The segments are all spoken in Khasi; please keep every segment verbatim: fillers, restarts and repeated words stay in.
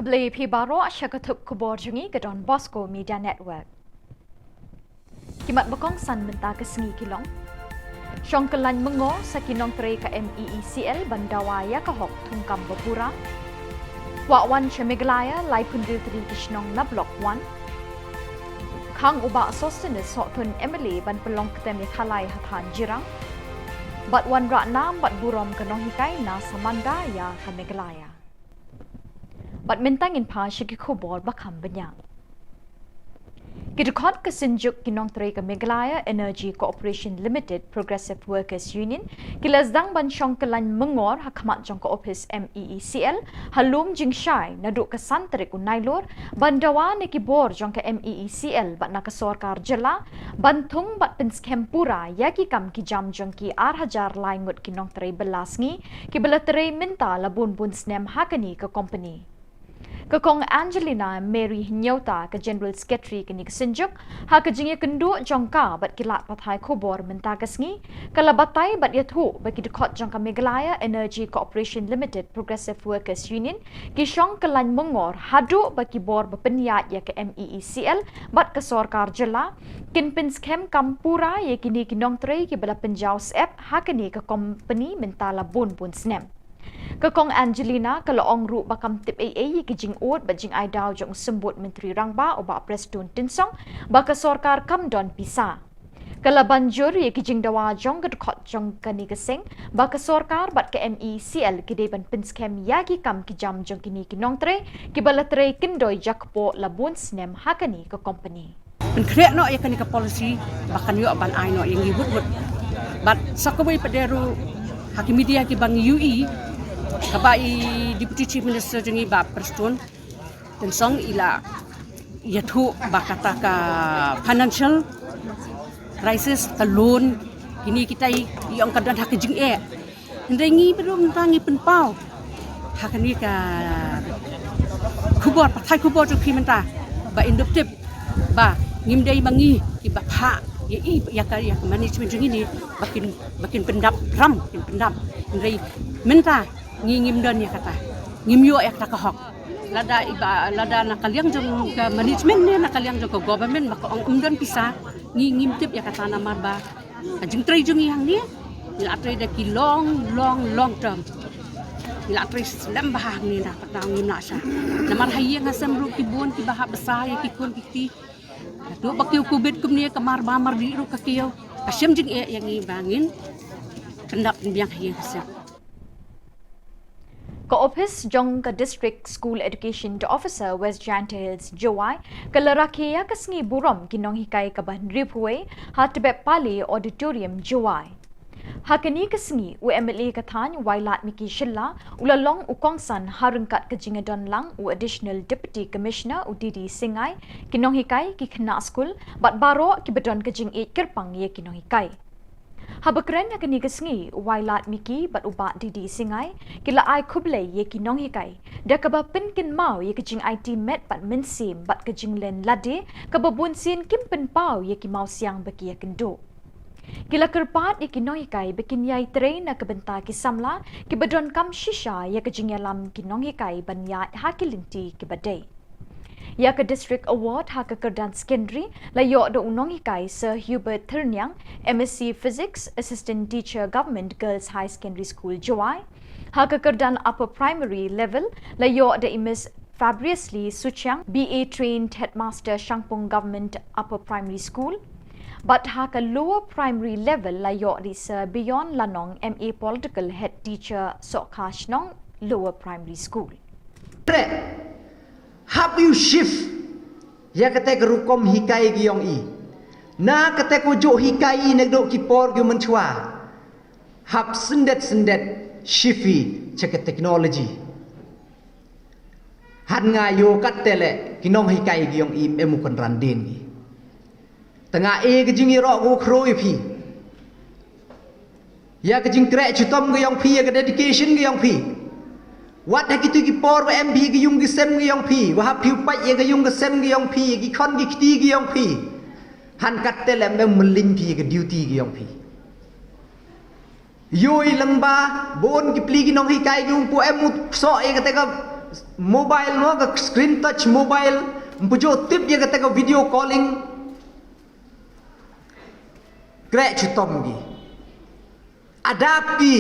Blei phi baroh sha ka thup khubor jong ngi ka Don Bosco Media Network. Ki mat ba kongsan mynta ka sngi ki long: Shong kyllain myngor sa ki nongtrei ka M E E C L ban dawa ïa ka hok thungkam ba pura. Kwah wan sha Meghalaya laiphew tylli ki shnong na Block One. Khang u Bah Sosthenes Sohtun M L A ban pynlong ktem ïa ka lai ha thaiñ Jirang. Bad wanrah nam bad burom ka nonghikai na Samanda ïa ka Meghalaya. Bad mynta ngin phai sha ki khubor ba kham bniah. Ki dkhot ka Synjuk ki nongtrei ka Meghalaya Energy Corporation Limited Progressive Workers Union ki la sdang ban shong kyllain myngor ha khmat jong ka ophis M E E C L ha Lum Jingshai naduh ka san tarik u Nailur, ban dawa na ki bor jong ka M E E C L bad na ka sorkar jylla ban thung bad pynskhem pura ïa ki kam ki jam jong ki ar hajar lai ngut ki nongtrei bylla sngi ki ba la trei mynta la bun bun snem ha kane ka kompani. Ka Kong Angelina Mary Hynñiewta, ka General Secretary kane ka Synjuk, ha ka jingïakynduh jong ka bad ki lad pathai khubor mynta ka sngi, ka la batai bad ïathuh ba ki dkhot jong ka Meghalaya Energy Corporation Limited Progressive Workers Union ki shong kyllain myngor haduh ba ki bor ba pynïaid ïa ka M E E C L bad ka sorkar jylla kin pynskhem kam pura ïa kine ki nongtrei ki ba la pynjaw syep ha kane ka kompani mynta la bun bun snem. Ka Kong Angelina ka la ong ruh ba kam tip ei ei ïa ki jingud bad jingai daw jong u Symbud Myntri Rangbah u Bah Prestone Tynsong ba ka sorkar kam don pisa. Ka la ban jur ïa ki jingdawa jong ka dkhot jong kane ka seng ba ka sorkar bad ka M E E C L ki dei ban pynskhem ïa ki kam ki jam jong kine ki nongtrei ki ba la trei kyndoi jakpoh la bun snem ha kane ka kompani. Pynkhreh noh ïa kane ka policy ba kan ïoh ban ai noh ïa ngi wut wut. Bad sa kawei pat de ruh ha ki media ki ba ngi ïohi, kaba i Deputy Chief Minister jong ngi Bah Prestone Tynsong i la ïathuh ba kata ka financial crisis, ka loan, kine kita i ong ka don ha ka jingeh. Hynrei ngi ba ruh mynta ngi pynpaw ha kane ka khubor, pathai khubor jong phi mynta ba in dup tip ba ngim dei ma ngi ki ba phah ïa i ïa ka ïa ka management jong ngi ne ba kin ba kin pyndap ram kin pyndap. Hynrei mynta ngi ngim don ïa kata, ngim ïoh ïa kata ka hok. Lada i ba lada na ka liang jong ka management ne na ka liang jong ka government ba ka ong ym don pisa, ngi ngim tip ïa kata namar ba ka jingtrei jong ngi hangne ngi la trei da ki long long long term. Ngi la trei slem bha hangne na pat ngi na sha. Namar ha ïing ha sem ruh ki bun ki ba hap bsa ïa ki khun ki kti. Haduh ba ki covid kumne ka mar ba mar dih ruh ka kiew. Ka shem jingeh ïa ngi ba ngin pyndap pynbiang ha ïing ha sem. Ka ophis jong ka District School Education Officer West Jaintia Hills Jowai ka la rakhe ïa ka sngi burom ki nonghikai kaba hynriewphew wei ha Tbet Pali Auditorium Jowai. Ha kane ka sngi u M L A ka thaiñ Wailadmiki Shylla u la long u kongsan ha ryngkat ka jingïadon lang u Additional Deputy Commissioner u D D Syngai, ki nonghikai, ki khynnah skul bad baroh ki ba don ka jingïeit kyrpang ïa ki nonghikai. Haba kren ha kane ka sngi, u Wailadmiki bad u Bah D D Syngai ki la ai khublei ïa ki nonghikai da kaba pynkynmaw ïa ka jingaiti met bad mynsiem bad ka jinglen lade kaba bun sien kim pynpaw ïa ki mawsiang ba ki ïakynduh. Ki la kyrpad ïa ki nonghikai ba kin ïai trei na ka bynta ki samla ki ba donkam shisha ïa ka jingïalam ki nonghikai ban ïaid ha ki lynti ki ba dei. Ïa ka District Award ha ka kyrdan secondary la ïoh da u nonghikai Sir Hubert Thyrniang, M Sc Physics, Assistant Teacher, Government Girls High Secondary School, Jowai. Ha ka kyrdan upper primary level la ïoh da i Miss Fabriously Suchiang, B A trained headmaster, Shangpung Government Upper Primary School. Bad ha ka lower primary level la ïoh da i Sir Beyond Lanong, M A Political, head teacher, Sohkha Shnong Lower Primary School. Hap ïu shift ïa kata ka rukom hikai ki ïong i. Na kata ka juh hikai i na ka dok ki por ki mynchwa. Hap syndet syndet shift i cha ka technology. Han nga ïoh kat tele ki nonghikai ki ïong i em u kan ran den ki. Tanga e ka jingïaroh ko khroi phi. Ïa ka jingkreh chitom ka ïong phi, ïa ka dedication ka ïong phi. Wat ha kitu ki por ba em phi ka yung ka sem ka ïong phi, ba hap phi u pait ïa ka yung ka sem ka ïong phi, ïa ki khon ki kti ka ïong phi. Han kat te lem em mylliñ phi ïa ka duty ka ïong phi. Ïoi lang ba bun ki pli ki nonghikai ki um pu em u soh ïa kata ka mobile mo, ka screen touch mobile, ym pu ju tip ïa kata ka video calling. Kreh chitom ki. Adapt ki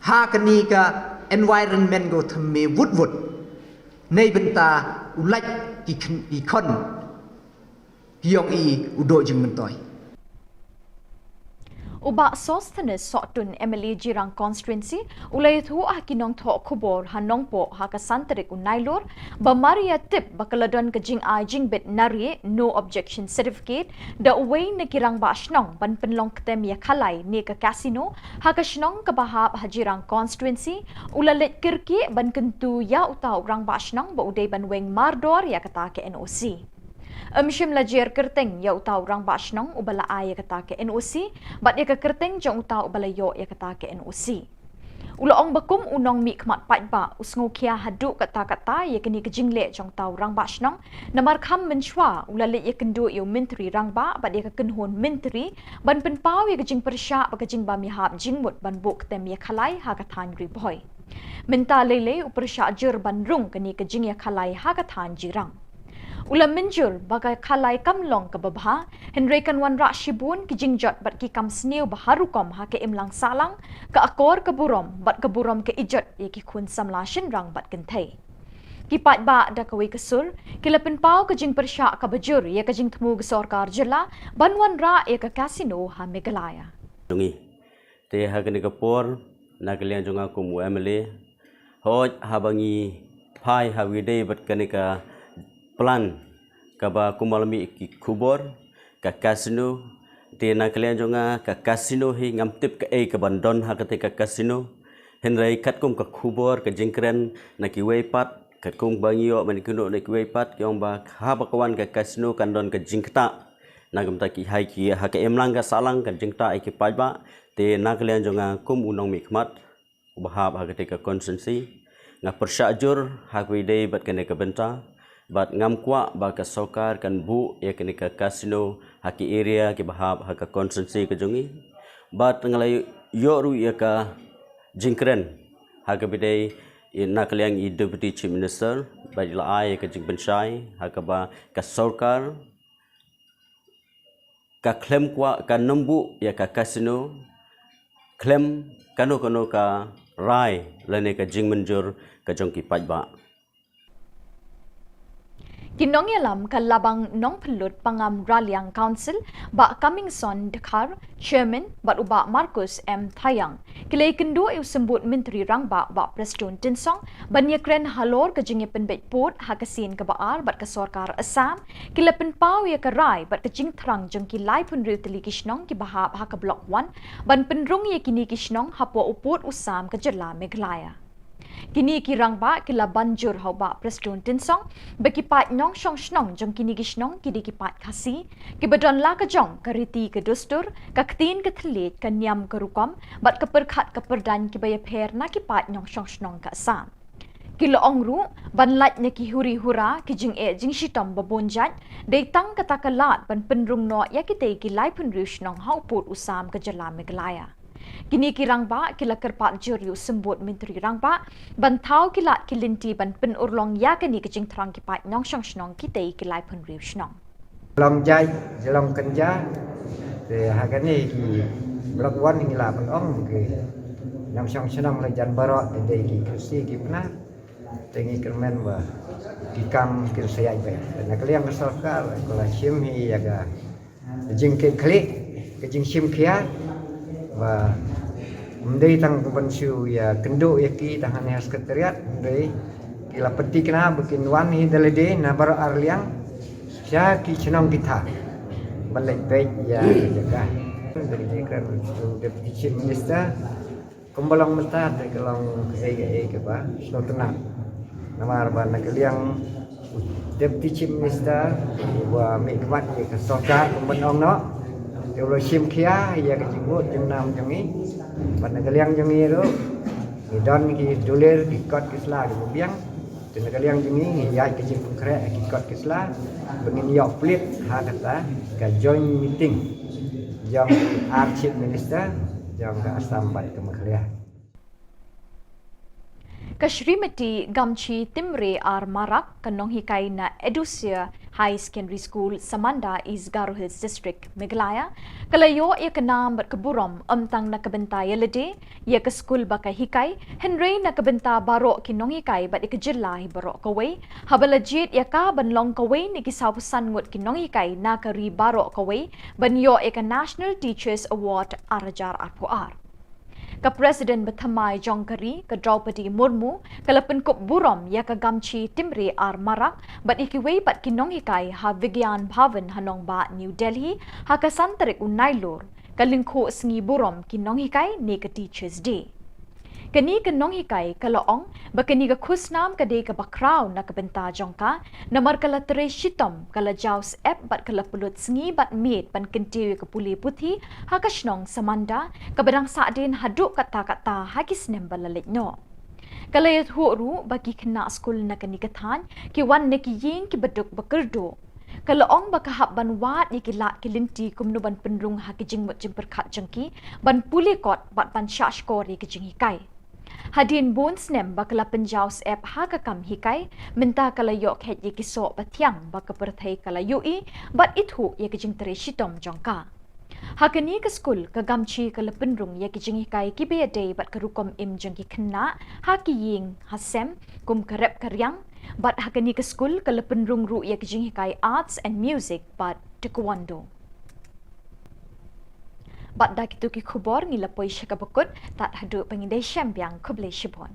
ha kani ka environment ko thymme wut wut. Neibynta u lait ki khon, ki khon ki ïong i u doh jingmyntoi. U Bah Sosthenes Sohtun, M L A Jirang Constituency, u la ïathuh ha ki nongthoh khubor ha Nongpoh ha ka san tarik u Nailur, ba mar ïa tip ba ka la don ka jingai jingbit narieh, no objection certificate, da uwei na ki rangbah shnong ban pynlong ktem ïa khalai ne ka casino ha ka shnong kaba hap ha Jirang Constituency, u la leit kyrkieh ban kyntu ïa uta u rangbah shnong ba u dei ban weng mardor ïa kata ka N O C. Ym shym la jer kyrteng ïa uta u rangbah shnong uba la ai ïa kata ka N O C bad ïa ka kyrteng jong uta uba la ïoh ïa kata ka N O C. U la ong ba kum u nongmihkhmat paidbah, u sngewkhia haduh katta katta ïa kane ka jingleh jong uta u rangbah shnong, namar kham mynshuwa u la leit ïakynduh ïa u Myntri Rangbah bad ïa ka kynhun myntri ban pynpaw ïa ka jingpyrshah ba ka jingbam ïahap jingmut ban buh ktem ïa khalai ha ka thaiñ Ri Bhoi. Mynta lei lei u pyrshah jur ban rung kane ka jingïakhalai ha ka thaiñ Jirang. U la mynjur ba ka khalai kam long kaba bha, hynrei kan wanrah shibun ki jingjot bad ki kam sniew ba har rukom ha ka imlang sahlang, ka akor ka burom bad ka burom ka ijot ïa ki khun samla shynrang bad kynthei. Ki paidbah da kawei ka sur ki la pynpaw ka jingpyrshah kaba jur ïa ka jingthmu ka sorkar jylla ban wanrah ïa ka casino ha Meghalaya. Jong ngi. Te ha kane ka por, na ka liang jong nga kum u M L A, hooid haba ngi phai ha kaba ïadei bad kane ka plan kaba kumba la mih ki khubor, ka casino, te na ka liang jong nga ka casino hi ngam tip kaei kaban don ha kata ka casino. Hynrei katkum ka khubor, ka jingkren na kiwei pat, katkum ba ngi ïoh ban ïakynduh na kiwei pat, ki ong ba haba ka wan ka casino kan don ka jingktah. Na ka bynta ki, ha ki, ha ka imlang ka sahlang kan jingktah ïa ki paidbah. Te na ka liang jong nga kum u nongmihkhmat uba hap ha kata ka constituency, nga pyrshah jur ha kaba ïadei bad kane ka bynta, bad ngam kwah ba ka sorkar kan buh ïa kane ka casino ha ki area kiba hap ha ka constituency ka jong ngi. Bad nga la ïoh ruh ïa ka jingkren ha kaba ïadei na ka liang i Deputy Chief Minister, bad i la ai ïa ka jingpynshai ha kaba ka sorkar ka khlem kwah, kan ym buh ïa ka casino khlem kano kano ka rai lane ka jingmynjur ka jong ki paidbah. Ki nongïalam ka Labang Nongpynlut Pangam Raliang Council, Bah Comingson Dkhar, Chairman, bad u Bah Marcus M Thayang, ki la ïakynduh ïa u Symbud Myntri Rangbah, Bah Prestone Tynsong, ban ïakren halor ka jingïapynbeit pud ha ka sien kaba ar bad ka sorkar Assam. Ki la pynpaw ïa ka rai bad ka jingthrang jong ki laiphew hynriew tylli ki shnong kiba hap ha ka Block One ban pynrung ïa kine ki shnong hapoh u pud u sam ka jylla Meghalaya. Kine ki rangbah ki la ban jur ha u Bah Prestone Tynsong ba ki paid nongshong shnong jong kine ki shnong ki dei ki paid Khasi, kiba don la ka jong ka riti ka dustur, ka ktien ka thylliej, ka niam ka rukom, bad ka pyrkhat ka pyrdaiñ kiba ïapher na ki paid nongshong shnong ka Assam. Ki la ong ruh, ban lait na ki huri hura, ki jingeh jingshitom ba bun jait, dei tang kata ka lad ban pynrung noh ïa kitei ki laiphew hynriew shnong ha u pud u sam ka jylla Meghalaya. Kine ki rangbah ki la kyrpad jur ïa u Symbud Myntri Rangbah ban thaw ki lad ki lynti ban pynurlong ïa kane ka jingthrang ki paid nongshong shnong kitei ki laiphew hynriew shnong. Long jait, long kynja. Te ha kane ki Block One ngi lah ban ong ki nongshong shnong la jan baroh, te dei ki Khasi ki Pnar. Te ngi kyrmen ba ki kam kin sa ïaid beit. Te na ka liang ka sorkar ka la shim hi ïa ka jingkitkhlieh, ka jingshim khia, ba ym dei tang ban shu ïakynduh ïa ki tang hangne ha Secretariat, ym dei, ki la pynthikna ba kin wan hi da lade na baroh ar liang sha ki shnong ki thaw ban leit peit ïa ka jaka. Te ngi kren u Deputy Chief Minister, kumba long mynta te ka long kaei kaei kaba sngewtynnat. Namar ba na ka liang u Deputy Chief Minister uba mihkhmat ïa ka sorkar kumba ong noh, te u la shim khia ïa ka jingmut jingnam jong ngi. Bad na ka liang jong ngi ruh ngi don ki dulir, ki kot ki sla kiba biang. Te na ka liang jong ngi ngi ïaid ka jingpynkhreh ha ki kot ki sla ba ngin ïoh plie ha kata ka joint meeting jong ki ar Chief Minister jong ka Assam bad ka Meghalaya. Ka Shrimati Gamchi Timre R Marak, ka nonghikai na Edusia High Secondary School, Samanda, East Garo Hills District, Meghalaya, ka la ïoh ïa ka nam bad ka burom ym tang na ka bynta ïa lade, ïa ka skul ba ka hikai, hynrei na ka bynta baroh ki nonghikai bad ïa ka jylla hi baroh kawei, haba la jied ïa ka ban long kawei na ki sawphew san ngut ki nonghikai na ka ri baroh kawei ban ïoh ïa ka National Teachers Award ar hajar arphew ar. Ka President bathymmai jong ka ri, ka Droupadi Murmu, ka la pynkup burom ïa ka Gamchi Timre R Marak bad ïa kiwei pat ki nonghikai ha Vigyan Bhavan ha nongbah New Delhi ha ka san tarik u Nailur, ka lyngkhuh sngi burom ki nonghikai ne ka Teachers Day. Kane ka nonghikai ka la ong ba kane ka khusnam ka dei kaba khraw na ka bynta jong ka, namar ka la trei shitom, ka la jaw syep bad ka la pynlut sngi bad miet ban kyntiew ïa ka pule puthi ha ka shnong Samanda, kaba dang sahdien haduh katta katta ha ki snem ba la leit noh. Ka la ïathuh ruh ba ki khynnah skul na kane ka thaiñ ki wan na ki ïing kiba duk ba kyrduh. Ka la ong ba ka hap ban wad ïa ki lad ki lynti kumno ban pynrung ha ki jingmut jingpyrkhat jong ki, ban pule kot bad ban shahshkor ïa ki jinghikai. Hadien bun snem ba ka la pynjaw syep ha ka kam hikai, mynta ka la ïoh kheit ïa ki soh ba thiang ba ka pyrthei ka la ïohi bad ithuh ïa ka jingtrei shitom jong ka. Ha kane ka skul, ka Gamchi ka la pynrung ïa ki jinghikai kiba ïadei bad ka rukom im jong ki khynnah ha ki ïing ha sem, kum ka rep ka riang, bad ha kane ka skul ka la pynrung ruh ïa ki jinghikai arts and music bad taekwondo. Bad da kito ki khubor ngi la poi sha kaba kut, tad haduh ba ngin ïashem biang, khublei shibun.